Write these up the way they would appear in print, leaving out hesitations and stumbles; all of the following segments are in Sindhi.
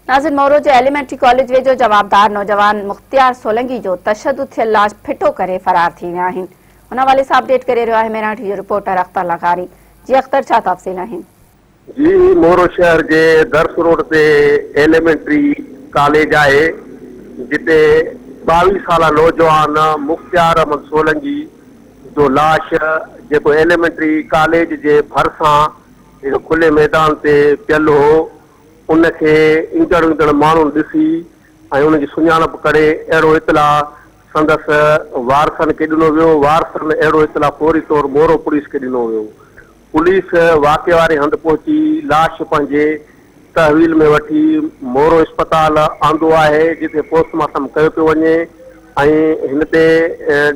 ناظر مورو جي ايليمينٽري ڪاليج ويجهو جوابدار نوجوان مختيار سولنگي جو تشدد ٿيل لاش ڦٽو ڪري فرار ٿي ويا آهن. ان حوالي سان اپڊيٽ ڪري رهيو آهي ميراڻ ٽي جو رپورٽر اختر لغاري. جي اختر ڇا تفصيل آهن. جي مورو شهر جي درس روڊ تي ايليمينٽري ڪاليج آهي جتي 22 سالا نوجوان مختيار احمد سولنگي جو لاش جيڪو ايليمينٽري ڪاليج جي ڀرسان هڪ کلي ميدان تي پيل هو ان کي ايندڙ ويندڙ ماڻهن ڏسي ۽ ان جي سڃاڻپ ڪري اهڙو اطلاع سندس وارثن کي ڏنو ويو، وارثن اهڙو اطلاع فوري طور مورو پوليس کي ڏنو ويو. پوليس واقعي واري هنڌ پهچي لاش پنهنجي تحويل ۾ وٺي مورو اسپتال آندو آهي جتي پوسٽ مارٽم ڪيو پيو وڃي ۽ هن تي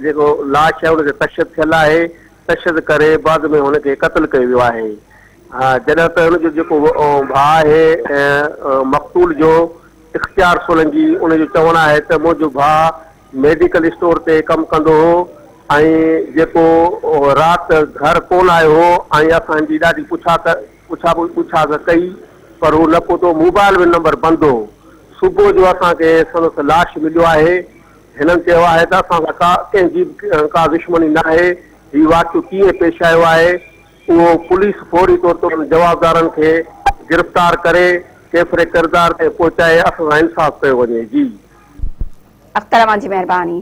جيڪو لاش آهي ان تي تشدد ٿيل آهي، تشدد ڪري بعد ۾ هن کي قتل ڪيو ويو آهي. جڏهن ته هن جو جيڪو ڀاء آهي مقتول جو اختيار سولنگي ان جو چوڻ آهي ته منهنجو ڀاء ميڊيڪل اسٽور تي ڪم ڪندو هو ۽ جيڪو رات گهر ڪونه آيو هو ۽ اسان هن جي ڏاڍي پڇا پڇا پڇا ڪئي پر هو نه پهتو موبائل به نمبر بند هو صبح جو اسان کي سندس لاش مليو آهي هنن چيو آهي ته اسان سان ڪا ڪنهن جي به ڪا دشمني ناهي هي واقعو ڪيئن پيش آيو آهي اهو پوليس فوري طور تي انهن جوابدارن کي گرفتار ڪري ڪيفر ڪردار تائين پهچائي اسان سان انصاف ڪيو وڃي. جي. اختر اوهان جي مهرباني.